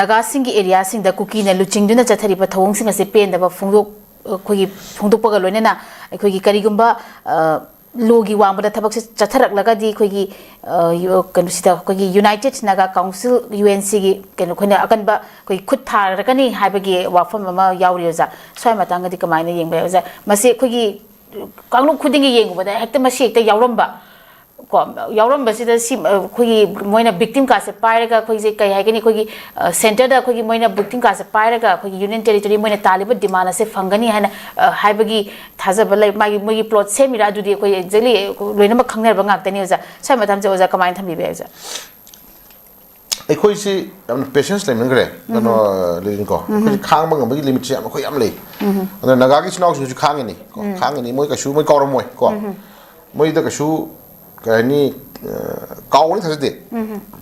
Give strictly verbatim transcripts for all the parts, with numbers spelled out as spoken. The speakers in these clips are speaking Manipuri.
ꯅꯥꯒꯥꯁꯤꯡꯒꯤ ꯑꯦꯔꯤꯌꯥꯁꯤꯡꯗ ꯀꯨꯀꯤꯅ ꯂꯨꯆꯤꯡꯗꯨꯅ ꯆꯠꯊꯔꯤꯕ ꯊꯧꯑꯣꯡꯁꯤꯡ ꯑꯁꯤ ꯄꯦꯟꯗꯕ ꯐꯣꯡꯗꯣꯛ-, ꯑꯩꯈꯣꯏꯒꯤ ꯐꯣꯡꯗꯣꯛꯄꯒ ꯂꯣꯏꯅꯅ ꯑꯩꯈꯣꯏꯒꯤ ꯀꯔꯤꯒꯨꯝꯕ, ꯑ, ꯂꯣꯒꯤ ꯋꯥꯡꯃꯗ ꯊꯕꯛꯁꯦ ꯆꯠꯊꯔꯛꯂꯒꯗꯤ ꯑꯩꯈꯣꯏꯒꯤ, ꯑ, ꯌꯨ-, ꯀꯩꯅꯣꯁꯤꯗ ꯑꯩꯈꯣꯏꯒꯤ United Naga Council, U N ꯁꯤꯒꯤ ꯀꯩꯅꯣ ꯑꯩꯈꯣꯏꯅ ꯑꯀꯟꯕ ꯑꯩꯈꯣꯏ ꯈꯨꯠ ꯊꯥꯔꯛꯀꯅꯤ ꯍꯥꯏꯕꯒꯤ ꯋꯥꯐꯝ ꯑꯃ ꯌꯥꯎꯔꯤ ꯑꯣꯖꯥ꯫ ꯁ꯭ꯋꯥꯏ ꯃꯇꯥꯡꯗꯗꯤ ꯀꯃꯥꯏꯅ ꯌꯦꯡꯕ ꯌꯥꯏ ꯑꯣꯖꯥ? ꯃꯁꯤ ꯑꯩꯈꯣꯏꯒꯤ ꯀꯥꯡꯂꯨꯞ ꯈꯨꯗꯤꯡꯒꯤ ꯌꯦꯡꯉꯨꯕꯗ ꯍꯦꯛꯇ ꯃꯁꯤ ꯍꯦꯛꯇ ꯌꯥꯎꯔꯝꯕ ꯀꯣ, ꯌꯥꯎꯔꯝꯕꯁꯤꯗ ꯁꯤ, ꯑ, ꯑꯩꯈꯣꯏꯒꯤ ꯃꯣꯏꯅ victim cardꯁꯦ ꯄꯥꯏꯔꯒ ꯑꯩꯈꯣꯏꯁꯦ ꯀꯩ ꯍꯥꯏꯒꯅꯤ, ꯑꯩꯈꯣꯏꯒꯤ, ꯑ, centreꯗ ꯑꯩꯈꯣꯏꯒꯤ ꯃꯣꯏꯅ victim cardꯁꯦ ꯄꯥꯏꯔꯒ ꯑꯩꯈꯣꯏꯒꯤ Union Territory ꯃꯣꯏꯅ ꯇꯥꯜꯂꯤꯕ demand ꯑꯁꯦ ꯐꯪꯒꯅꯤ ꯍꯥꯏꯅ, ꯑ, ꯍꯥꯏꯕꯒꯤ ꯊꯥꯖꯕ ꯂꯩ꯫ ꯃꯥꯒꯤ, ꯃꯣꯏꯒꯤ plot ꯁꯦꯝꯃꯤꯔꯥ ꯑꯗꯨꯗꯤ ꯑꯩꯈꯣꯏ exactly ꯂꯣꯏꯅꯃꯛ ꯈꯪꯅꯔꯕ ꯉꯥꯛꯇꯅꯤ ꯑꯣꯖꯥ꯫ ꯁ꯭ꯋꯥꯏ ꯃꯇꯥꯡꯁꯦ ꯑꯣꯖꯥ ꯀꯃꯥꯏꯅ ꯊꯝꯕꯤꯕ ꯌꯥꯏ ꯑꯣꯖꯥ? ꯑꯩꯈꯣꯏꯁꯤ ꯌꯥꯝꯅ patience ꯂꯩꯃꯟꯈ꯭ꯔꯦ꯫ ꯀꯩꯅꯣ, ꯂꯤꯂꯤꯟꯀꯣ, ꯑꯩꯈꯣꯏꯁꯤ ꯈꯥꯡꯕ ꯉꯝꯕꯒꯤ limitꯁꯦ ꯌꯥꯝ, ꯑꯩꯈꯣꯏ ꯌꯥꯝ ꯂꯩ꯫ ꯑꯗꯨꯅ ꯅꯥꯒꯥꯒꯤ ꯏꯆꯤꯟ ꯏꯅꯥꯎꯁꯤꯡꯁꯨ ꯈꯥꯡꯉꯤꯅꯤ ꯀꯣ, ꯈꯥꯡꯉꯤꯅꯤ꯫ ꯃꯣꯏ ꯀꯩꯁꯨ, ꯃꯣꯏ ꯀꯥꯎꯔꯝꯃꯣꯏ ꯀꯣ꯫ ꯃꯣꯏꯗ ꯀꯩꯁꯨ, ꯀꯩ ꯍꯥꯏꯅꯤ, ꯑ, ꯀꯥꯎꯒꯅꯤ ꯊꯥꯖꯗꯦ꯫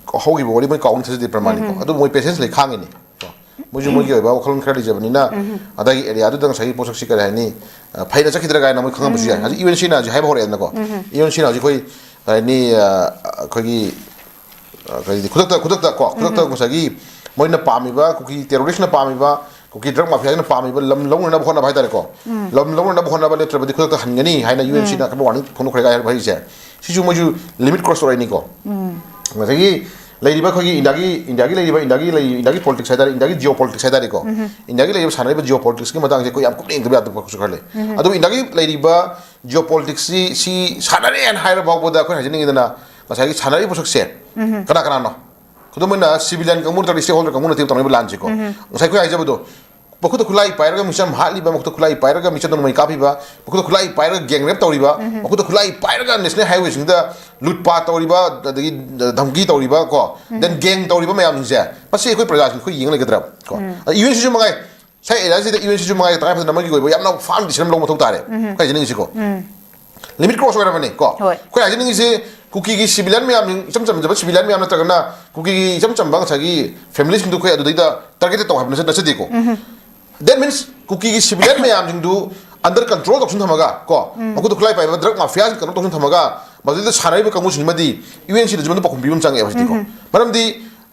ꯍꯧꯈꯤꯕ ꯋꯥꯔꯤ ꯃꯣꯏ ꯀꯥꯎꯒꯅꯤ ꯊꯥꯖꯗꯦ, ꯄ꯭ꯔꯃꯥꯅꯤꯀꯣ꯫ ꯑꯗꯨꯕꯨ ꯃꯣꯏ patience ꯂꯩ, ꯈꯥꯡꯉꯤꯅꯤ ꯀꯣ꯫ ꯃꯣꯏꯁꯨ ꯃꯣꯏꯒꯤ ꯑꯣꯏꯕ ꯋꯥꯈꯜꯂꯣꯟ ꯈꯔ ꯂꯩꯖꯕꯅꯤꯅ, ꯑꯗꯒꯤ ꯑꯦꯔꯤꯌꯥꯗꯨꯗ ꯉꯁꯥꯏꯒꯤ ꯄꯣꯠꯁꯛꯁꯤ ꯀꯔꯤ ꯍꯥꯏꯅꯤ, ꯑ, ꯐꯩꯅ ꯆꯠꯈꯤꯗ꯭ꯔꯥ ꯀꯥꯏꯅ ꯃꯣꯏ ꯈꯪꯉꯝꯕꯁꯨ ꯌꯥꯏ꯫ ꯍꯧꯖꯤꯛ ꯌꯨ ꯑꯦꯟ ꯁꯤꯅ ꯍꯧꯖꯤꯛ ꯍꯥꯏꯕ ꯍꯧꯔꯛꯑꯦꯗꯅꯀꯣ꯫ ꯌꯨ ꯑꯦꯟ ꯁꯤꯅ ꯍꯧꯖꯤꯛ ꯑꯩꯈꯣꯏ, ꯀꯔꯤ ꯍꯥꯏꯅꯤ, ꯑ, ꯑꯩꯈꯣꯏꯒꯤ, ꯑ, ꯀꯔꯤꯗꯤ, ꯈꯨꯗꯛꯇ, ꯈꯨꯗꯛꯇ ꯀꯣ, ꯈꯨꯗꯛꯇ ꯉꯁꯥꯏꯒꯤ ꯃꯣꯏꯅ ꯄꯥꯝꯃꯤꯕ, ꯀꯨꯀꯤ terroristꯅ ꯄꯥꯝꯃꯤꯕ, ꯀꯨꯀꯤ drug mafiaꯁꯤꯅ ꯄꯥꯝꯃꯤꯕ ꯂꯝ ꯂꯧꯅꯅꯕ ꯍꯣꯠꯅꯕ ꯍꯥꯏꯇꯥꯔꯦꯀꯣ꯫ ꯂꯝ ꯂꯧꯅꯅꯕ ꯍꯣꯠꯅꯕ ꯅꯠꯇ꯭ꯔꯕꯗꯤ ꯈꯨꯗꯛꯇ ꯍꯟꯒꯅꯤ ꯍꯥꯏꯅ ꯌꯨ ꯑꯦꯟ ꯁꯤꯅ ꯑꯀꯟꯕ warning ꯐꯣꯡꯗꯣꯛꯈ꯭ꯔꯦ ꯍꯥꯏꯔꯤꯕ ꯍꯥꯏꯁꯦ꯫ ꯁꯤꯁꯨ ꯃꯣꯏꯁꯨ limit cross ꯇꯧꯔꯛꯏꯅꯤꯀꯣ꯫ ꯉꯁꯥꯏꯒꯤ ꯂꯩꯔꯤꯕ ꯑꯩꯈꯣꯏꯒꯤ ꯏꯟꯗꯤꯌꯥꯒꯤ, ꯏꯟꯗꯤꯌꯥꯒꯤ ꯂꯩꯔꯤꯕ, ꯏꯟꯗꯤꯌꯥꯒꯤ ꯂꯩ-, ꯏꯟꯗꯤꯌꯥꯒꯤ politics ꯍꯥꯏꯇꯥꯔꯦ, ꯏꯟꯗꯤꯌꯥꯒꯤ geopolitics ꯍꯥꯏꯇꯥꯔꯦꯀꯣ꯫ ꯏꯟꯗꯤꯌꯥꯒꯤ ꯂꯩꯔꯤꯕ ꯁꯥꯟꯅꯔꯤꯕ geopoliticsꯀꯤ ꯃꯇꯥꯡꯁꯦ ꯑꯩꯈꯣꯏ ꯌꯥꯝ ꯀꯨꯞꯅ ꯌꯦꯡꯗꯕ ꯌꯥꯗꯕ ꯈꯔ ꯂꯩ꯫ ꯑꯗꯨꯕꯨ ꯏꯟꯗꯤꯌꯥꯒꯤ ꯂꯩꯔꯤꯕ geopoliticsꯁꯤ, ꯁꯤ ꯁꯥꯟꯅꯔꯦꯅ ꯍꯥꯏꯔ ꯐꯥꯎꯕꯗ ꯑꯩꯈꯣꯏꯅ ꯍꯥꯏꯖꯅꯤꯡꯉꯤꯗꯅ, ꯉꯁꯥꯏꯒꯤ ꯁꯥꯟꯅꯔꯤꯕ ꯄꯣꯠꯁꯛꯁꯦ ꯀꯅꯥ ꯀꯅꯥꯅꯣ? ꯈꯨꯗꯝ ꯑꯣꯏꯅ civilian ꯀꯥꯡꯕꯨ ꯅꯠꯇ꯭ꯔꯒ stakeholder ꯀꯥꯡꯕꯨ ꯅꯠꯇꯦꯕ ꯇꯧꯅꯔꯤꯕ ꯂꯥꯟꯁꯤꯀꯣ꯫ ꯉꯁꯥꯏ ꯑꯩꯈꯣꯏ ꯍꯥꯏꯖꯕꯗꯣ, ꯃꯈꯨꯠꯇ ꯈꯨꯠꯂꯥꯏ ꯄꯥꯏꯔꯒ ꯃꯤꯆꯝ ꯍꯥꯠꯂꯤꯕ, ꯃꯈꯨꯠꯇ ꯈꯨꯠꯂꯥꯏ ꯄꯥꯏꯔꯒ ꯃꯤꯆꯝꯗ ꯅꯣꯡꯃꯩ ꯀꯥꯞꯄꯤꯕ, ꯃꯈꯨꯠꯇ ꯈꯨꯠꯂꯥꯏ ꯄꯥꯏꯔꯒ gang rape ꯇꯧꯔꯤꯕ, ꯃꯈꯨꯠꯇ ꯈꯨꯠꯂꯥꯏ ꯄꯥꯏꯔꯒ national highwayꯁꯤꯡꯗ ꯂꯨꯠꯄꯥꯠ ꯇꯧꯔꯤꯕ, ꯑꯗꯒꯤ ꯙꯝꯀꯤ ꯇꯧꯔꯤꯕ ꯀꯣ, then gang ꯇꯧꯔꯤꯕ ꯃꯌꯥꯝꯁꯤꯡꯁꯦ, ꯃꯁꯤ ꯑꯩꯈꯣꯏ ꯄ꯭ꯔꯖꯥꯁꯤꯡ ꯑꯩꯈꯣꯏ ꯌꯦꯡ ꯂꯩꯒꯗ꯭ꯔꯕ ꯀꯣ? ꯑꯗ ꯌꯨ ꯑꯦꯟ ꯁꯤꯁꯨ ꯃꯉꯥꯏ, ꯁꯥꯏ ꯑꯦꯔꯤꯌꯥꯁꯤꯗ ꯌꯨ ꯑꯦꯟ ꯁꯤꯁꯨ ꯃꯉꯥꯏ ꯇꯉꯥꯏ ꯐꯗꯅ ꯃꯣꯏꯒꯤ ꯑꯣꯏꯕ ꯌꯥꯝꯅ firm decision ꯑꯃ ꯂꯧꯕ ꯃꯊꯧ ꯇꯥꯔꯦ꯫ ꯑꯩꯈꯣꯏ ꯍꯥꯏꯖꯅꯤꯡꯉꯤꯁꯤꯀꯣ꯫ Limit cross ꯑꯣꯏꯔꯕꯅꯤ ꯀꯣ꯫ ꯍꯣꯏ꯫ ꯑꯩꯈꯣꯏ ꯍꯥꯏꯖꯅꯤꯡꯉꯤꯁꯦ ꯀꯨꯀꯤꯒꯤ civilian ꯃꯌꯥꯝꯁꯤꯡ, ꯏꯆꯝ ꯆꯝꯖꯕ civilian ꯃꯌꯥꯝ ꯅꯠꯇ꯭ꯔꯒꯅ ꯀꯨꯀꯤꯒꯤ ꯏꯆꯝ ꯆꯝꯕ ꯉꯁꯥꯏꯒꯤ familyꯁꯤꯡꯗꯨ ꯑꯩꯈꯣꯏ ꯑꯗꯨꯗꯩꯗ target ꯇꯧ ꯍꯥꯏꯕ ꯅꯠꯆ-, ꯅꯠꯆꯗꯦꯀꯣ꯫ That means ꯀꯨꯀꯤꯒꯤ civilian ꯃꯌꯥꯝꯁꯤꯡꯗꯨ under control ꯇꯧꯁꯤꯟ ꯊꯝꯃꯒ ꯀꯣ, ꯃꯈꯨꯠꯇ ꯈꯨꯠꯂꯥꯏ ꯄꯥꯏꯕ drug mafiaꯁꯤꯡ control ꯇꯧꯁꯤꯟ ꯊꯝꯃꯒ ꯃꯗꯨꯗ ꯁꯥꯟꯅꯔꯤꯕ ꯀꯥꯡꯕꯨꯁꯤꯡꯁꯤꯃꯗꯤ ꯌꯨ ꯑꯦꯟ ꯁꯤꯗꯁꯨ ꯃꯗꯨ ꯄꯥꯎꯈꯨꯝ ꯄꯤꯕ ꯑꯃ ꯆꯪꯉꯛꯑꯦꯕ ꯍꯧꯖꯤꯛꯇꯤꯀꯣ꯫ ꯃꯔꯝꯗꯤ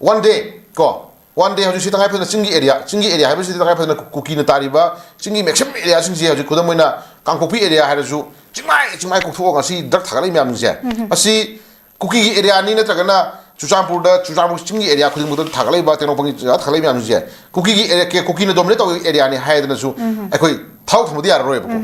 one day ꯀꯣ, One day ꯍꯧꯖꯤꯛꯁꯤ ꯇꯉꯥꯏ ꯐꯗꯅ ꯆꯤꯡꯒꯤ area, ꯆꯤꯡꯒꯤ area ꯍꯥꯏꯕꯁꯤꯗꯤ ꯇꯉꯥꯏ ꯐꯗꯅ ꯀꯨꯀꯤꯅ ꯇꯥꯔꯤꯕ ꯆꯤꯡꯒꯤ maximum areaꯁꯤꯡꯁꯦ, ꯍꯧꯖꯤꯛ ꯈꯨꯗꯝ ꯑꯣꯏꯅ ꯀꯥꯡꯄꯣꯛꯄꯤ area ꯍꯥꯏꯔꯁꯨ, ꯆꯤꯡꯃꯥꯏ ꯆꯤꯡꯃꯥꯏ ꯀꯣꯛꯊꯣꯛꯑꯒ ꯉꯁꯤ drug ꯊꯥꯒꯠꯂꯛꯏ ꯃꯌꯥꯝꯁꯦ, ꯑꯁꯤ ꯀꯨꯀꯤꯒꯤ areaꯅꯤ, ꯅꯠꯇ꯭ꯔꯒꯅ ꯆꯨꯔꯆꯥꯟꯄꯨꯔꯗ, ꯆꯨꯔꯆꯥꯟꯄꯨꯔ ꯆꯤꯡꯒꯤ area ꯈꯨꯗꯤꯡꯃꯛꯇ ꯊꯥꯒꯠꯂꯛꯏꯕ, ꯇꯦꯡꯅꯧꯄꯜꯒꯤ ꯖꯒꯥ ꯊꯥꯒꯠꯂꯛꯏ ꯃꯌꯥꯝꯁꯤꯡꯁꯦ ꯀꯨꯀꯤꯒꯤ area, ꯀꯨꯀꯤꯅ dominate ꯇꯧꯕ areaꯅꯤ ꯍꯥꯏꯗꯅꯁꯨ ꯑꯩꯈꯣꯏ ꯊꯥꯗꯣꯛ ꯊꯝꯕꯗꯤ ꯌꯥꯔꯔꯣꯏꯕꯀꯣ꯫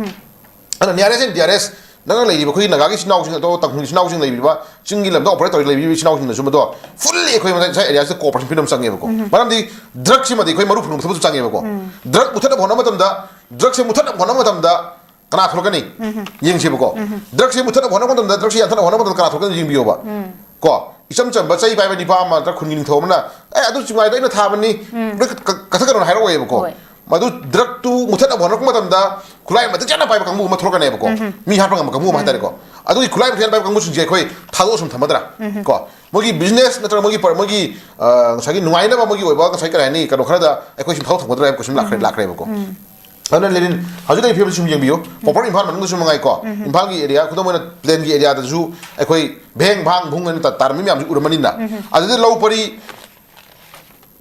ꯑꯗꯨꯅ nearest and dearest ꯅꯪꯅ ꯂꯩꯔꯤꯕ ꯑꯩꯈꯣꯏꯒꯤ ꯅꯥꯒꯥꯒꯤ ꯏꯆꯤꯟ ꯏꯅꯥꯎꯁꯤꯡ, ꯑꯗꯣ ꯇꯥꯡꯈꯨꯜꯒꯤ ꯏꯆꯤꯟ ꯏꯅꯥꯎꯁꯤꯡ ꯂꯩꯕꯤꯕ, ꯆꯤꯡꯒꯤ ꯂꯝꯗ operate ꯇꯧꯔꯤ ꯂꯩꯕꯤꯕ ꯏꯆꯤꯟ ꯏꯅꯥꯎꯁꯤꯡꯗꯁꯨ ꯃꯗꯣ fully ꯑꯩꯈꯣꯏ ꯉꯁꯥꯏ areaꯁꯤꯗ cooperation ꯄꯤꯕ ꯑꯃ ꯆꯪꯉꯦꯕꯀꯣ꯫ ꯃꯔꯝꯗꯤ drugꯁꯤꯃꯗꯤ ꯑꯩꯈꯣꯏ ꯃꯔꯨ ꯐꯪꯅꯕ ꯊꯕꯛꯁꯨ ꯆꯪꯉꯦꯕꯀꯣ꯫ Drug ꯃꯨꯊꯠꯅꯕ ꯍꯣꯠꯅꯕ ꯃꯇꯝꯗ, drugꯁꯦ ꯃꯨꯊꯠꯅꯕ ꯍꯣꯠꯅꯕ ꯃꯇꯝꯗ ꯀꯅꯥ ꯊꯣꯛꯂꯛꯀꯅꯤ? ꯌꯦꯡꯁꯦꯕꯀꯣ꯫ Drugꯁꯦ ꯃꯨꯊꯠꯅꯕ ꯍꯣꯠꯅꯕ ꯃꯇꯝꯗ, drugꯁꯦ ꯌꯥꯟꯊꯠꯅꯕ ꯍꯣꯠꯅꯕ ꯃꯇꯝꯗ ꯀꯅꯥ ꯊꯣꯛꯂꯛꯀꯅꯤ ꯌꯦꯡꯕꯤꯌꯣꯕ꯫ ꯀꯣ, ꯏꯆꯝ ꯆꯝꯕ ꯆꯩ ꯄꯥꯏꯕ ꯅꯤꯄꯥ ꯑꯃ ꯅꯠꯇ꯭ꯔꯒ ꯈꯨꯟꯒꯤ ꯅꯤꯡꯊꯧ ꯑꯃꯅ, "ꯑꯦ, ꯑꯗꯨ ꯆꯤꯡꯃꯥꯏꯗꯣ ꯑꯩꯅ ꯊꯥꯕꯅꯤ, ꯅꯣꯏ ꯀ-, ꯀ-, ꯀꯛꯊꯠꯀꯅꯣꯅ" ꯍꯥꯏꯔꯛꯑꯣꯏꯕꯀꯣ꯫ ꯍꯣꯏ꯫ ꯃꯗꯨ drugꯇꯨ ꯃꯨꯊꯠꯅꯕ ꯍꯣꯠꯅꯔꯛꯄ ꯃꯇꯝꯗ ꯈꯨꯠꯂꯥꯏ ꯃꯇꯤꯛ ꯆꯥꯅ ꯄꯥꯏꯕ ꯀꯥꯡꯕꯨ ꯑꯃ ꯊꯣꯛꯂꯛꯀꯅꯦꯕꯀꯣ꯫ ꯃꯤ ꯍꯥꯠꯄ ꯉꯝꯕ ꯀꯥꯡꯕꯨ ꯑꯃ ꯍꯥꯏꯇꯥꯔꯦꯀꯣ꯫ ꯑꯗꯨꯒꯤ ꯈꯨꯠꯂꯥꯏ ꯃꯇꯤꯛ ꯆꯥꯅ ꯄꯥꯏꯕ ꯀꯥꯡꯕꯨꯁꯤꯡꯁꯦ ꯑꯩꯈꯣꯏ ꯊꯥꯗꯣꯛꯑ ꯁꯨꯝ ꯊꯝꯃꯗ꯭ꯔꯥ? ꯀꯣ, ꯃꯣꯏꯒꯤ business ꯅꯠꯇ꯭ꯔꯒ ꯃꯣꯏꯒꯤ ꯄ-, ꯃꯣꯏꯒꯤ, ꯑ, ꯉꯁꯥꯏꯒꯤ ꯅꯨꯡꯉꯥꯏꯅꯕ ꯃꯣꯏꯒꯤ ꯑꯣꯏꯕ ꯉꯁꯥꯏ ꯀꯔꯤ ꯍꯥꯏꯅꯤ, ꯀꯩꯅꯣ ꯈꯔꯗ ꯑꯩꯈꯣꯏ ꯁꯨꯝ ꯊꯥꯗꯣꯛ ꯊꯝꯒꯗ꯭ꯔꯥ ꯍꯥꯏꯕ question ꯂꯥꯛꯈ꯭ꯔꯦ-, ꯂꯥꯛꯈ꯭ꯔꯦꯕꯀꯣ꯫ ꯑꯗꯨꯅ ꯂꯦꯅꯤꯟ, ꯍꯧꯖꯤꯛ ꯂꯩꯔꯤꯕ ꯐꯤꯕꯝꯁꯤ ꯁꯨꯝ ꯌꯦꯡꯕꯤꯌꯨ꯫ Proper ꯏꯝꯐꯥꯜ ꯃꯅꯨꯡꯗꯁꯨ ꯃꯉꯥꯏꯀꯣ, ꯏꯝꯐꯥꯜꯒꯤ area, ꯈꯨꯗꯝ ꯑꯣꯏꯅ plainꯒꯤ areaꯗꯁꯨ ꯑꯩꯈꯣꯏ ꯚꯦꯡ ꯚꯥꯡ ꯚꯨꯡ ꯍꯥꯏꯅ ꯇꯥ-, ꯇꯥꯔꯝꯃꯤ ꯃꯌꯥꯝꯁꯤ ꯎꯔꯝꯃꯅꯤꯅ꯫ ꯑꯗꯨꯗ ꯂꯧ ꯄꯔꯤ,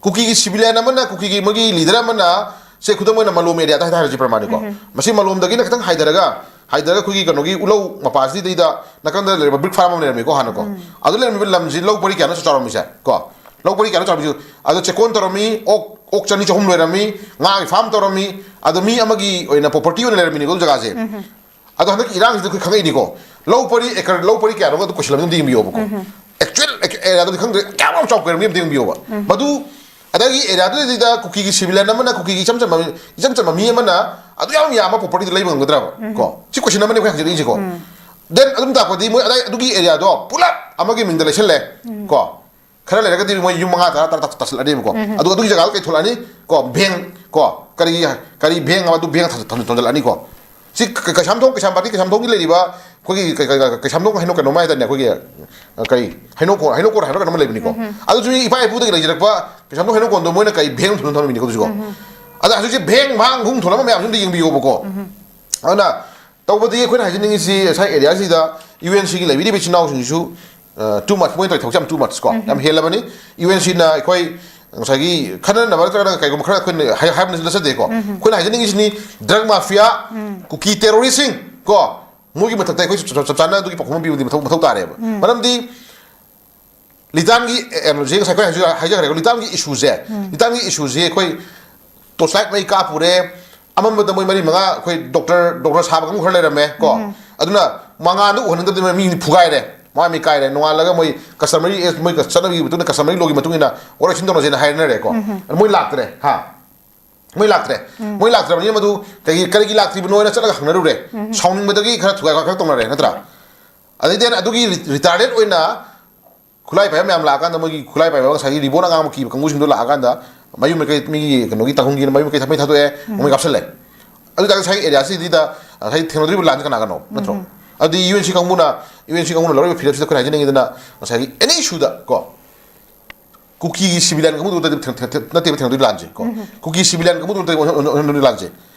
ꯀꯨꯀꯤꯒꯤ civilian ꯑꯃꯅ, ꯀꯨꯀꯤꯒꯤ ꯃꯣꯏꯒꯤ leader ꯑꯃꯅ, ꯁꯦ, ꯈꯨꯗꯝ ꯑꯣꯏꯅ ꯃꯂꯣꯝ areaꯗ ꯍꯥꯏꯇꯥꯔꯦ, ꯍꯥꯏꯔꯁꯤ ꯄ꯭ꯔꯃꯥꯅꯤꯀꯣ꯫ ꯃꯁꯤ ꯃꯂꯣꯝꯗꯒꯤꯅ ꯈꯤꯇꯪ ꯍꯥꯏꯊꯔꯒ, ꯍꯥꯏꯊꯔꯒ ꯑꯩꯈꯣꯏꯒꯤ ꯀꯩꯅꯣꯒꯤ ꯎꯂꯧ ꯃꯄꯥꯁꯤꯗꯩꯗ ꯅꯥꯀꯟꯗ ꯂꯩꯔꯤꯕ brick farm ꯑꯃ ꯂꯩꯔꯝꯃꯤꯀꯣ ꯍꯥꯟꯅꯀꯣ꯫ ꯑꯗꯨ ꯂꯩꯔꯝꯃꯤꯕ ꯂꯝꯁꯤ ꯂꯧ ꯄꯔꯤ ꯀꯌꯥꯅꯣ ꯆꯥꯎꯔꯝꯃꯤꯁꯦ ꯀꯣ? ꯂꯧ ꯄꯔꯤ ꯀꯌꯥꯅꯣ ꯆꯥꯎꯔꯝꯃꯤꯁꯦ? ꯑꯗꯣ ꯆꯦꯛꯀꯣꯟ ꯇꯧꯔꯝꯃꯤ, ꯑꯣꯛ, ꯑꯣꯛ ꯆꯅꯤ ꯆꯍꯨꯝ ꯂꯣꯏꯔꯝꯃꯤ, ꯉꯥꯒꯤ farm ꯇꯧꯔꯝꯃꯤ, ꯑꯗꯣ ꯃꯤ ꯑꯃꯒꯤ ꯑꯣꯏꯅ property ꯑꯣꯏꯅ ꯂꯩꯔꯝꯃꯤꯅꯤꯀꯣ ꯑꯗꯨ ꯖꯒꯥꯁꯦ꯫ ꯑꯗꯣ ꯍꯟꯗꯛꯀꯤ ꯏꯔꯥꯡꯁꯤꯗ ꯑꯩꯈꯣꯏ ꯈꯪꯉꯛꯏꯅꯤꯀꯣ, ꯂꯧ ꯄꯔꯤ acre, ꯂꯧ ꯄꯔꯤ ꯀꯌꯥꯅꯣꯒ ꯑꯗꯨ ꯀꯣꯏꯁꯤꯜꯂꯝꯃꯤ ꯑꯝꯇ ꯌꯦꯡꯕꯤꯌꯣꯕꯀꯣ꯫ Actual areaꯗꯨꯗꯤ ꯈꯪꯗ꯭ꯔꯦ, ꯀꯌꯥꯝ ꯌꯥꯝ ꯆꯥꯎ ꯀꯩꯔꯝꯒꯦ ꯑꯝꯇ ꯌꯦꯡꯕꯤꯌꯣꯕ꯫ ꯃꯗꯨ, ꯑꯗꯒꯤ areaꯗꯨꯗꯩꯗ ꯀꯨꯀꯤꯒꯤ civilian ꯑꯃꯅ, ꯀꯨꯀꯤꯒꯤ ꯏꯆꯝ ꯆꯝꯕ, ꯏꯆꯝ ꯆꯝꯕ ꯃꯤ ꯑꯃꯅ ꯑꯗꯨ ꯌꯥꯝ ꯌꯥꯝꯕ propertyꯗꯨ ꯂꯩꯕ ꯉꯝꯒꯗ꯭ꯔꯕ? ꯀꯣ? ꯁꯤ question ꯑꯃꯅꯤ ꯑꯩꯈꯣꯏ ꯍꯪꯖꯔꯛꯏꯁꯦꯀꯣ꯫ Then ꯑꯗꯨꯝ ꯇꯥꯛꯄꯗꯤ ꯃꯣꯏ ꯑꯗꯥꯏ ꯑꯗꯨꯒꯤ areaꯗꯣ ꯄꯨꯂꯞ ꯑꯃꯒꯤ ꯃꯤꯡꯗ ꯂꯩꯁꯜꯂꯦ꯫ ꯀꯣ? ꯈꯔ ꯂꯩꯔꯒꯗꯤ ꯃꯣꯏ ꯌꯨꯝ ꯃꯉꯥ, ꯇꯔꯥ, ꯇꯔꯥ ꯇꯥ-, ꯇꯥꯁꯤꯜꯂꯛꯑꯅꯦꯕꯀꯣ꯫ ꯑꯗꯣ ꯑꯗꯨꯒꯤ ꯖꯒꯥꯗꯣ ꯀꯩ ꯊꯣꯛꯂꯛꯑꯅꯤ? ꯀꯣ, ꯚꯦꯡ, ꯀꯣ, ꯀꯔꯤ, ꯀꯔꯤ ꯚꯦꯡ ꯑꯃ, ꯑꯗꯨ ꯚꯦꯡ ꯊꯝ-, ꯊꯝ-, ꯊꯝꯖꯤꯜꯂꯛꯑꯅꯤꯀꯣ꯫ ꯁꯤ ꯀ-, ꯀ-, ꯀꯩꯁꯥꯝꯊꯣꯡ, ꯀꯩꯁꯥꯝꯄꯥꯠꯀꯤ ꯀꯩꯁꯥꯝꯊꯣꯡꯒꯤ ꯂꯩꯔꯤꯕ ꯑꯩꯈꯣꯏꯒꯤ ꯀ-, ꯀ-, ꯀ-, ꯀꯩꯁꯥꯝꯊꯣꯡ ꯍꯩꯅꯧ ꯀꯩꯅꯣꯝ ꯍꯥꯏꯗꯥꯏꯅꯦ, ꯑꯩꯈꯣꯏꯒꯤ, ꯑ, ꯀꯔꯤ, ꯍꯩꯅꯧꯀꯣꯟ, ꯍꯩꯅꯧꯀꯣꯟ ꯍꯥꯏꯕ꯭ꯔꯥ ꯀꯩꯅꯣꯝ ꯂꯩꯕꯅꯤꯀꯣ꯫ ꯑꯗꯨꯁꯨ ꯃꯤ ꯏꯄꯥ ꯏꯄꯨꯗꯒꯤ ꯂꯩꯖꯔꯛꯄ ꯀꯩꯁꯥꯝꯊꯣꯡ ꯍꯩꯅꯧꯀꯣꯟꯗꯣ ꯃꯣꯏꯅ ꯀꯔꯤ ꯚꯦꯡ ꯊꯝ-, ꯊꯝꯃꯤꯅꯤꯀꯣ ꯑꯗꯨꯁꯨꯀꯣ꯫ ꯑꯗ ꯍꯧꯖꯤꯛꯁꯦ ꯚꯦꯡ ꯚꯥꯡ ꯚꯨꯡ ꯊꯣꯛꯂꯛꯄ ꯃꯌꯥꯝꯁꯤ ꯑꯝꯇ ꯌꯦꯡꯕꯤꯌꯣꯕꯀꯣ꯫ ꯑꯗꯨꯅ ꯇꯧꯕꯗꯤ ꯑꯩꯈꯣꯏꯅ ꯍꯥꯏꯖꯅꯤꯡꯉꯤꯁꯤ, ꯉꯁꯥꯏ areaꯁꯤꯗ UNCꯒꯤ ꯂꯩꯕꯤꯔꯤꯕ ꯏꯆꯤꯟ ꯏꯅꯥꯎꯁꯤꯡꯁꯤꯁꯨ, ꯑ, too much, ꯃꯣꯏꯅ ꯇꯧꯔꯤ ꯊꯕꯛꯁꯦ ꯌꯥꯝ too much ꯀꯣ, ꯌꯥꯝ ꯍꯦꯜꯂꯕꯅꯤ꯫ UNCꯅ ꯑꯩꯈꯣꯏ, ꯉꯁꯥꯏꯒꯤ ꯈꯟꯅꯅꯕ ꯅꯠꯇ꯭ꯔꯒꯅ ꯀꯩꯒꯨꯝꯕ ꯈꯔ ꯑꯩꯈꯣꯏꯅ ꯍꯥꯏ-, ꯍꯥꯏꯕ ꯅꯠꯆꯗꯦꯀꯣ꯫ ꯑꯩꯈꯣꯏꯅ ꯍꯥꯏꯖꯅꯤꯡꯉꯤꯁꯤꯅ drug mafia, ꯀꯨꯀꯤ terroristꯁꯤꯡ ꯀꯣ, ꯃꯣꯏꯒꯤ ꯃꯊꯛꯇ ꯑꯩꯈꯣꯏ ꯆꯞ, ꯆꯞ, ꯆꯞ ꯆꯥꯅ ꯑꯗꯨꯒꯤ ꯄꯥꯎꯈꯨꯝ ꯑꯃ ꯄꯤꯕꯗꯤ ꯃꯊꯧ, ꯃꯊꯧ ꯇꯥꯔꯦꯕ꯫ ꯃꯔꯝꯗꯤ ꯂꯤꯇꯥꯟꯒꯤ, ꯑꯦ, ꯀꯩꯅꯣꯁꯦ ꯉꯁꯥꯏ ꯑꯩꯈꯣꯏ ꯍꯥꯏꯖ-, ꯍꯥꯏꯖꯈ꯭ꯔꯦꯀꯣ, ꯂꯤꯇꯥꯟꯒꯤ issueꯁꯦ, ꯂꯤꯇꯥꯟꯒꯤ issueꯁꯦ ꯑꯩꯈꯣꯏ torchlight ꯃꯩ ꯀꯥꯞꯄꯨꯔꯦ, ꯑꯃꯝꯕꯗ ꯃꯣꯏ ꯃꯔꯤ ꯃꯉꯥ ꯑꯩꯈꯣꯏ doctor, doctor ꯁꯥꯕ ꯀꯥꯡꯕꯨ ꯈꯔ ꯂꯩꯔꯝꯃꯦ ꯀꯣ꯫ ꯑꯗꯨꯅ ꯃꯉꯥꯜꯗ ꯎꯍꯟꯅꯤꯡꯗꯕꯗꯤ ꯃꯤ ꯐꯨꯒꯥꯏꯔꯦ, ꯃꯥ ꯃꯤ ꯀꯥꯏꯔꯦ꯫ ꯅꯣꯡꯉꯥꯜꯂꯒ ꯃꯣꯏ customary, ꯃꯣꯏ ꯆꯠꯅꯕꯤꯒꯤ ꯃꯇꯨꯡ ꯏꯟꯅ, customary lawꯒꯤ ꯃꯇꯨꯡ ꯏꯟꯅ ꯋꯥꯔꯣꯏ ꯁꯤꯟ ꯇꯧꯅꯁꯦꯅ ꯍꯥꯏꯅꯔꯦꯀꯣ꯫ ꯑꯗꯨ ꯃꯣꯏ ꯂꯥꯛꯇ꯭ꯔꯦ, ꯍꯥ? ꯃꯣꯏ ꯂꯥꯛꯇ꯭ꯔꯦ꯫ ꯃꯣꯏ ꯂꯥꯛꯇ꯭ꯔꯕꯅꯤꯅ ꯃꯗꯨ ꯀꯩꯒꯤ, ꯀꯔꯤꯒꯤ ꯂꯥꯛꯇ꯭ꯔꯤꯕꯅꯣ ꯍꯥꯏꯅ ꯆꯠꯂꯒ ꯍꯪꯅꯔꯨꯔꯦ꯫ ꯁꯥꯎꯅꯤꯡꯕꯗꯒꯤ ꯈꯔ ꯊꯨꯒꯥꯏ ꯈꯔ ꯇꯧꯅꯔꯦ, ꯅꯠꯇ꯭ꯔꯥ? ꯑꯗꯩꯗꯤ ꯑꯗꯨꯒꯤ ꯔꯤ-, retarded ꯑꯣꯏꯅ ꯈꯨꯠꯂꯥꯏ ꯄꯥꯏꯕ ꯃꯌꯥꯝ ꯂꯥꯛꯑꯀꯥꯟꯗ, ꯃꯣꯏꯒꯤ ꯈꯨꯠꯂꯥꯏ ꯄꯥꯏꯕ ꯉꯁꯥꯏꯒꯤ ribbon ꯑꯉꯥꯡꯕ ꯀꯤꯕ ꯀꯥꯡꯕꯨꯁꯤꯡꯗꯣ ꯂꯥꯛꯑꯀꯥꯟꯗ, ꯃꯌꯨꯝ ꯃꯀꯩ, ꯃꯤꯒꯤ ꯀꯩꯅꯣꯒꯤ ꯇꯥꯡꯈꯨꯜꯒꯤꯅ ꯃꯌꯨꯝ ꯃꯀꯩ ꯃꯩ ꯊꯥꯗꯣꯛꯑꯦ, ꯃꯣꯏ ꯀꯥꯞꯁꯜꯂꯦ꯫ ꯑꯗꯨ ꯇꯥꯔꯗꯤ ꯉꯁꯥꯏꯒꯤ areaꯁꯤꯗ ꯉꯁꯥꯏ ꯊꯦꯡꯅꯗꯣꯔꯤꯕ ꯂꯥꯟꯁꯤ ꯀꯅꯥꯒꯅꯣ, ꯅꯠꯇ꯭ꯔꯣ? ꯑꯗꯨꯗꯤ UNC ꯀꯥꯡꯕꯨꯅ, UNC ꯀꯥꯡꯕꯨꯅ ꯂꯧꯔꯤꯕ ꯐꯤꯔꯦꯞꯁꯤꯗ ꯑꯩꯈꯣꯏꯅ ꯍꯥꯏꯖꯅꯤꯡꯉꯤꯗꯅ, ꯉꯁꯥꯏꯒꯤ any issueꯗ ꯀꯣ, ꯀꯨꯀꯤꯒꯤ civilian ꯀꯥꯡꯕꯨꯗꯨ ꯅꯠꯇꯦꯕ ꯊꯦꯡ-, ꯊꯦꯡ-, ꯅꯠꯇꯦꯕ ꯊꯦꯡꯅꯗꯣꯏ ꯂꯥꯟꯁꯦ ꯀꯣ꯫ ꯀꯨꯀꯤ civilian ꯀꯥꯡꯕꯨꯗꯨ ꯅꯠꯇꯦꯕ ꯊꯦꯡꯅꯗꯣꯏ ꯂꯥꯟꯁꯦ꯫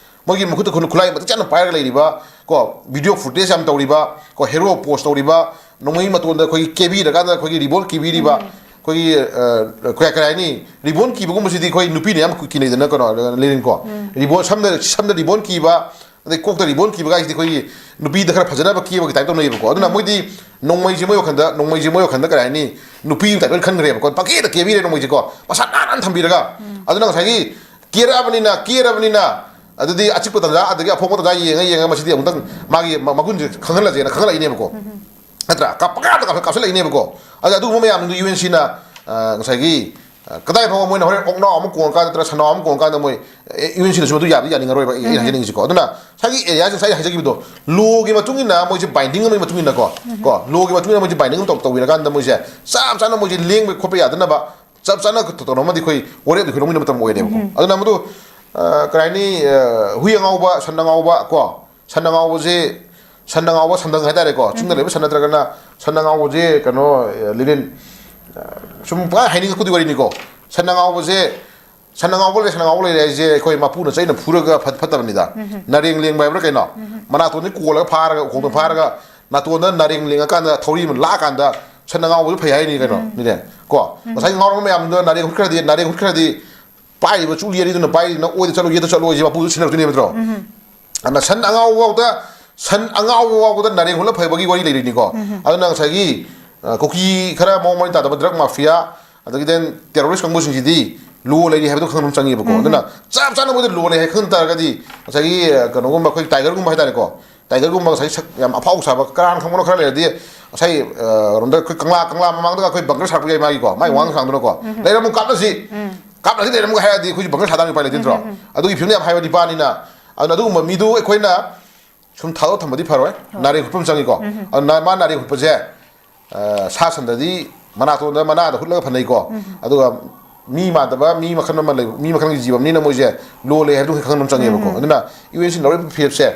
ꯃꯣꯏꯒꯤ ꯃꯈꯨꯠꯇ ꯈꯨ-, ꯈꯨꯠꯂꯥꯏ ꯃꯇꯤꯛ ꯆꯥꯅ ꯄꯥꯏꯔꯒ ꯂꯩꯔꯤꯕ ꯀꯣ, video footage ꯌꯥꯝ ꯇꯧꯔꯤꯕ ꯀꯣ, hero pose ꯇꯧꯔꯤꯕ, ꯅꯣꯡꯃꯩ ꯃꯇꯣꯟꯗ ꯑꯩꯈꯣꯏꯒꯤ ꯀꯦꯕꯤꯔꯀꯥꯟꯗ ꯑꯩꯈꯣꯏꯒꯤ ribbon ꯀꯤꯕꯤꯔꯤꯕ, ꯑꯩꯈꯣꯏꯒꯤ, ꯑ, ꯀꯩ, ꯀꯩ ꯍꯥꯏꯅꯤ, ribbon ꯀꯤꯕꯒꯨꯝꯕꯁꯤꯗꯤ ꯑꯩꯈꯣꯏ ꯅꯨꯄꯤꯅ ꯌꯥꯝ ꯀꯤ-, ꯀꯤꯅꯩꯗꯅ ꯀꯩꯅꯣ, ꯂꯤꯔꯤꯟ ꯀꯣ꯫ Ribbon, ꯁꯝꯗ, ꯁꯝꯗ ribbon ꯀꯤꯕ, ꯑꯗꯩ ꯀꯣꯛꯇ ribbon ꯀꯤꯕ ꯀꯥꯏꯁꯤꯗꯤ ꯑꯩꯈꯣꯏꯒꯤ ꯅꯨꯄꯤꯗ ꯈꯔ ꯐꯖꯅꯕ ꯀꯦꯕꯒꯤ type ꯇꯧꯅꯩꯌꯦꯕꯀꯣ꯫ ꯑꯗꯨꯅ ꯃꯣꯏꯗꯤ ꯅꯣꯡꯃꯩꯁꯦ ꯃꯣꯏ ꯋꯥꯈꯟꯗ, ꯅꯣꯡꯃꯩꯁꯦ ꯃꯣꯏ ꯋꯥꯈꯟꯗ ꯀꯔꯤ ꯍꯥꯏꯅꯤ, ꯅꯨꯄꯤ type ꯂꯣꯏ ꯈꯟꯈ꯭ꯔꯦꯕꯀꯣ꯫ ꯄꯪꯀꯦꯗ ꯀꯦꯕꯤꯔꯦ ꯅꯣꯡꯃꯩꯁꯦꯀꯣ, ꯃꯁꯥ ꯅꯥꯟꯅ ꯊꯝꯕꯤꯔꯒ꯫ ꯑꯗꯨꯅ ꯉꯁꯥꯏꯒꯤ ꯀꯦꯔꯛꯑꯕꯅꯤꯅ, ꯀꯦꯔꯕꯅꯤꯅ, ꯑꯗꯨꯗꯤ ꯑꯆꯤꯛꯄ ꯇꯟꯖꯥ ꯑꯗꯒꯤ ꯑꯐꯣꯡꯕ ꯇꯟꯖꯥ ꯌꯦꯡꯉ ꯌꯦꯡꯉ ꯃꯁꯤꯗꯤ ꯑꯃꯨꯛꯇꯪ ꯃꯥꯒꯤ ꯃ-, ꯃꯒꯨꯟꯁꯦ ꯈꯪꯍꯜꯂꯁꯦꯅ ꯈꯪꯍꯜꯂꯛꯏꯅꯦꯕꯀꯣ꯫ ꯅꯠꯇ꯭ꯔꯥ? ꯀꯥꯞ-, ꯄꯪꯀꯥꯞꯇ ꯀꯥꯞ-, ꯀꯥꯞꯁꯤꯜꯂꯛꯏꯅꯦꯕꯀꯣ꯫ ꯑꯗ ꯑꯗꯨꯒꯨꯝꯕ ꯃꯌꯥꯝꯗꯨ UNCꯅ, ꯑ, ꯉꯁꯥꯏꯒꯤ, ꯑ, ꯀꯗꯥꯏ ꯐꯥꯎꯕ ꯃꯣꯏꯅ ꯍꯣꯔꯦꯟ ꯑꯣꯛꯅꯥꯎ ꯑꯃ ꯀꯣꯡꯉꯀꯥꯟꯗ ꯅꯠꯇ꯭ꯔꯒ ꯁꯟꯅꯥꯎ ꯑꯃ ꯀꯣꯡꯉꯀꯥꯟꯗ ꯃꯣꯏ, ꯑꯦ, UNCꯅꯁꯨ ꯃꯗꯨ ꯌꯥꯕꯗꯤ ꯌꯥꯅꯤꯡꯉꯔꯣꯏꯕ, ꯑꯩ, ꯑꯩꯅ ꯍꯥꯏꯖꯅꯤꯡꯉꯤꯁꯤꯀꯣ꯫ ꯑꯗꯨꯅ ꯉꯁꯥꯏꯒꯤ areaꯁꯦ ꯉꯁꯥꯏ ꯍꯥꯏꯖꯈꯤꯕꯗꯣ, lawꯒꯤ ꯃꯇꯨꯡ ꯏꯟꯅ ꯃꯣꯏꯁꯦ binding ꯑꯃꯒꯤ ꯃꯇꯨꯡ ꯏꯟꯅꯀꯣ, ꯀꯣ, lawꯒꯤ ꯃꯇꯨꯡ ꯏꯟꯅ ꯃꯣꯏꯁꯦ binding ꯑꯃ ꯇꯧ-, ꯇꯧꯕꯤꯔꯀꯥꯟꯗ ꯃꯣꯏꯁꯦ ꯆꯞ ꯆꯥꯅ ꯃꯣꯏꯁꯦ ꯂꯦꯡꯕ ꯈꯣꯠꯄ ꯌꯥꯗꯅꯕ ꯆꯞ ꯆꯥꯅ ꯇꯧꯅꯕꯗꯤ ꯑꯩꯈꯣꯏ ꯋꯥꯔꯦꯞꯇꯤ ꯑꯩꯈꯣꯏ ꯂꯧꯃꯤꯟꯅꯕ ꯃꯇꯝ ꯑꯣꯏꯔꯦꯕꯀꯣ꯫ ꯑꯗꯨꯅ ꯃꯗꯨ, ꯑ, ꯀꯔꯤ ꯍꯥꯏꯅꯤ, ꯑ, ꯍꯨꯏ ꯑꯉꯥꯎꯕ, ꯁꯟ ꯑꯉꯥꯎꯕ ꯀꯣ, ꯁꯟ ꯑꯉꯥꯎꯕꯁꯦ, ꯁꯟ ꯑꯉꯥꯎꯕ ꯁꯟꯗꯪ ꯍꯥꯏꯇꯥꯔꯦꯀꯣ, ꯆꯤꯡꯗ ꯂꯩꯕ ꯁꯟ ꯅꯠꯇ꯭ꯔꯒꯅ ꯁꯟ ꯑꯉꯥꯎꯕꯁꯦ ꯀꯩꯅꯣ, ꯑ, ꯂꯤꯔꯤꯟ, ꯑ, ꯁꯨꯝ ꯄꯨꯡꯍꯥꯏ ꯍꯥꯏꯅꯤꯡꯉꯛꯄꯗꯤ ꯋꯥꯔꯤꯅꯤꯀꯣ꯫ ꯁꯟ ꯑꯉꯥꯎꯕꯁꯦ, ꯁꯟ ꯑꯉꯥꯎꯕ ꯂꯩ, ꯁꯟ ꯑꯉꯥꯎꯕ ꯂꯩꯔꯦ ꯍꯥꯏꯁꯦ ꯑꯩꯈꯣꯏ ꯃꯄꯨꯅ ꯆꯩꯅ ꯐꯨꯔꯒ ꯐꯠ-, ꯐꯠꯇꯕꯅꯤꯗ꯫ ꯅꯔꯦꯡ ꯂꯦꯡꯕ ꯍꯥꯏꯕ꯭ꯔꯥ ꯀꯩꯅꯣ? ꯃꯅꯥꯇꯣꯟꯗꯤ ꯀꯣꯜꯂꯒ ꯐꯥꯔꯒ, ꯎꯈꯣꯡꯗ ꯐꯥꯔꯒ, ꯅꯥꯇꯣꯟꯗ ꯅꯔꯦꯡ ꯂꯦꯡꯉꯀꯥꯟꯗ ꯊꯧꯔꯤ ꯑꯃ ꯂꯥꯛꯑꯀꯥꯟꯗ ꯁꯟ ꯑꯉꯥꯎꯕꯁꯨ ꯐꯩ ꯍꯥꯏꯅꯤ ꯀꯩꯅꯣ, ꯅꯤꯅꯦ? ꯀꯣ, ꯉꯁꯥꯏ ꯉꯥꯎꯔꯝꯕ ꯃꯌꯥꯝꯗꯣ ꯅꯥꯔꯦꯡ ꯍꯨꯠꯈ꯭ꯔꯗꯤ, ꯅꯥꯔꯦꯡ ꯍꯨꯠꯈ꯭ꯔꯗꯤ ꯄꯥꯏꯔꯤꯕ ꯆꯨꯛꯂꯤ ꯑꯅꯤꯗꯨꯅ ꯄꯥꯏꯔꯤꯗꯨꯅ "ꯑꯣꯏꯗ ꯆꯠꯂꯣ, ꯌꯦꯠꯇ ꯆꯠꯂꯣ" ꯍꯥꯏꯁꯦ ꯃꯄꯨꯗꯨ ꯁꯤꯟꯅꯔꯛꯇꯣꯏꯅꯦꯕ ꯅꯠꯇ꯭ꯔꯣ? ꯑꯗꯨꯅ ꯁꯟ ꯑꯉꯥꯎꯕ ꯐꯥꯎꯗ, ꯁꯟ ꯑꯉꯥꯎꯕ ꯐꯥꯎꯕꯗ ꯅꯥꯔꯦꯡ ꯍꯨꯠꯂ ꯐꯩꯕꯒꯤ ꯋꯥꯔꯤ ꯂꯩꯔꯤꯅꯤꯀꯣ꯫ ꯑꯗꯨꯅ ꯉꯁꯥꯏꯒꯤ, ꯑ, ꯀꯨꯀꯤ ꯈꯔ ꯃꯑꯣꯡ ꯃꯔꯤꯟ ꯇꯥꯗꯕ drug mafia, ꯑꯗꯒꯤ then terrorist ꯀꯥꯡꯕꯨꯁꯤꯡꯁꯤꯗꯤ ꯂꯣ ꯂꯩꯔꯤ ꯍꯥꯏꯕꯗꯨ ꯈꯪꯕ ꯑꯃ ꯆꯪꯉꯦꯕꯀꯣ꯫ ꯑꯗꯨꯅ ꯆꯞ ꯆꯥꯅ ꯃꯣꯏꯗ ꯂꯣ ꯂꯩ ꯍꯥꯏ ꯈꯪ ꯇꯥꯔꯒꯗꯤ, ꯉꯁꯥꯏꯒꯤ, ꯑ, ꯀꯩꯅꯣꯒꯨꯝꯕ, ꯑꯩꯈꯣꯏ tiger ꯒꯨꯝꯕ ꯍꯥꯏꯇꯥꯔꯦꯀꯣ, tiger ꯒꯨꯝꯕ ꯉꯁꯥꯏ ꯁꯛ ꯌꯥꯝ ꯑꯐꯥꯎ ꯁꯥꯕ ꯀꯅꯥꯅ ꯈꯪꯕꯅꯣ ꯈꯔ ꯂꯩꯔꯗꯤ, ꯉꯁꯥꯏ, ꯑ, ꯔꯣꯝꯗ ꯑꯩꯈꯣꯏ ꯀꯪꯂꯥ, ꯀꯪꯂꯥ ꯃꯃꯥꯡꯗꯒ ꯑꯩꯈꯣꯏ bunker ꯁꯥꯔꯛꯄ ꯌꯥꯏ ꯃꯥꯒꯤꯀꯣ, ꯃꯥꯒꯤ ꯋꯥꯉꯥꯡ ꯁꯥꯡꯗꯨꯅꯀꯣ꯫ "ꯂꯩꯔꯝꯃꯨ, ꯀꯥꯞꯅꯁꯤ, ꯀꯥꯞꯅꯁꯤ, ꯂꯩꯔꯝꯃꯨꯒ" ꯍꯥꯏꯔꯗꯤ ꯑꯩꯈꯣꯏꯁꯨ bunker ꯁꯥꯗꯥꯕꯅꯤ, ꯎꯄꯥꯏ ꯂꯩꯇꯦ ꯅꯠꯇ꯭ꯔꯣ? ꯑꯗꯨꯒꯤ ꯐꯤꯕꯝꯗ ꯌꯥꯝ ꯍꯥꯏꯕ ꯅꯤꯄꯥꯅꯤꯅ꯫ ꯑꯗꯨꯅ ꯑꯗꯨꯒꯨꯝꯕ ꯃꯤꯗꯨ ꯑꯩꯈꯣꯏꯅ ꯁꯨꯝ ꯊꯥꯗꯣꯛ ꯊꯝꯕꯗꯤ ꯐꯔꯣꯏ꯫ ꯅꯥꯔꯦꯡ ꯍꯨꯠꯄ ꯑꯃ ꯆꯪꯉꯤꯀꯣ꯫ ꯑꯗꯨꯅ ꯃꯥ ꯅꯥꯔꯦꯡ ꯍꯨꯠꯄꯁꯦ, ꯑ, ꯁꯥ ꯁꯟꯗꯗꯤ ꯃꯅꯥꯇꯣꯟꯗ, ꯃꯅꯥꯗ ꯍꯨꯠꯂꯒ ꯐꯅꯩꯀꯣ꯫ ꯑꯗꯨꯒ ꯃꯤ ꯃꯥꯟꯗꯕ ꯃꯤ ꯃꯈꯜ ꯑꯃ ꯂꯩ, ꯃꯤ ꯃꯈꯜꯒꯤ ꯖꯤꯕ ꯑꯃꯅꯤꯅ ꯃꯣꯏꯁꯦ ꯂꯣ ꯂꯩ ꯍꯥꯏꯕꯗꯨ ꯈꯪꯍꯟꯕ ꯑꯃ ꯆꯪꯉꯦꯕꯀꯣ꯫ ꯑꯗꯨꯅ ꯌꯨ ꯑꯦꯟ ꯁꯤ ꯂꯧꯔꯤꯕ ꯐꯤꯔꯦꯞꯁꯦ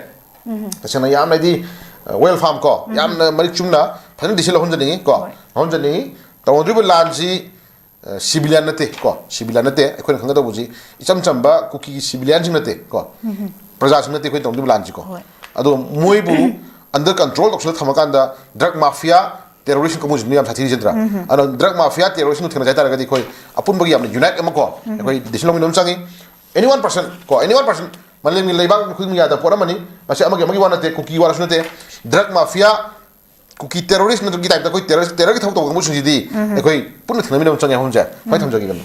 ꯇꯁꯦꯡꯅ ꯌꯥꯝꯅꯗꯤ, ꯑ, well form ꯀꯣ, ꯌꯥꯝꯅ ꯃꯔꯤꯛ ꯆꯨꯝꯅ ꯐꯖꯅ decision ꯂꯧꯍꯟꯖꯅꯤꯡꯉꯤ ꯀꯣ꯫ ꯍꯣꯏ꯫ ꯂꯧꯍꯟꯖꯅꯤꯡꯉꯤ꯫ ꯇꯧꯅꯗ꯭ꯔꯤꯕ ꯂꯥꯟꯁꯤ, ꯑ, civilian ꯅꯠꯇꯦ ꯀꯣ, civilian ꯅꯠꯇꯦ꯫ ꯑꯩꯈꯣꯏꯅ ꯈꯪꯒꯗꯧꯕꯁꯤ ꯏꯆꯝ ꯆꯝꯕ ꯀꯨꯀꯤꯒꯤ civilianꯁꯤꯡ ꯅꯠꯇꯦ ꯀꯣ, ꯄ꯭ꯔꯖꯥꯁꯤꯡ ꯅꯠꯇꯦ ꯑꯩꯈꯣꯏꯅ ꯇꯧꯅꯗ꯭ꯔꯤꯕ ꯂꯥꯟꯁꯤ ꯀꯣ꯫ ꯍꯣꯏ꯫ ꯑꯗꯣ ꯃꯣꯏꯕꯨ under control ꯇꯧꯁꯤꯜꯂ ꯊꯝꯃꯀꯥꯟꯗ drug mafia terrorist ꯀꯥꯡꯕꯨꯁꯤꯡꯗꯨ ꯌꯥꯝ ꯁꯥꯊꯤꯔꯤꯁꯤꯗ꯭ꯔꯥ? ꯑꯗꯣ drug mafia terrorist ꯊꯦꯡꯅꯁꯦ ꯍꯥꯏꯇꯥꯔꯒꯗꯤ ꯑꯩꯈꯣꯏ ꯑꯄꯨꯟꯕꯒꯤ ꯌꯥꯝꯅ unite ꯑꯃ ꯀꯣ, ꯑꯩꯈꯣꯏ decision ꯂꯧꯃꯤꯟꯅꯕ ꯑꯃ ꯆꯪꯉꯤ꯫ Any one person ꯀꯣ, any one person, ꯃꯥꯂꯦꯝꯒꯤ ꯂꯩꯕꯥꯛ ꯈꯨꯗꯤꯡꯃꯛ ꯌꯥꯗꯕ ꯄꯣꯠ ꯑꯃꯅꯤ꯫ ꯃꯁꯤ ꯑꯃꯒꯤ, ꯑꯃꯒꯤ ꯋꯥ ꯅꯠꯇꯦ, ꯀꯨꯀꯤ ꯋꯥꯔꯁꯨ ꯅꯠꯇꯦ꯫ Drug mafia, ꯀꯨꯀꯤ terrorist ꯅꯠꯇ꯭ꯔꯒꯤ type ꯇ ꯑꯩꯈꯣꯏ terrorist, terror ꯒꯤ ꯊꯕꯛ ꯇꯧꯕ ꯀꯥꯡꯕꯨꯁꯤꯡꯁꯤꯗꯤ ꯑꯩꯈꯣꯏ ꯄꯨꯟꯅ ꯊꯦꯡꯅꯃꯤꯟꯅꯕ ꯆꯪꯉꯦ ꯑꯍꯨꯝꯁꯦ꯫ ꯈ꯭ꯋꯥꯏ ꯊꯝꯖꯒꯦ ꯀꯩꯅꯣ꯫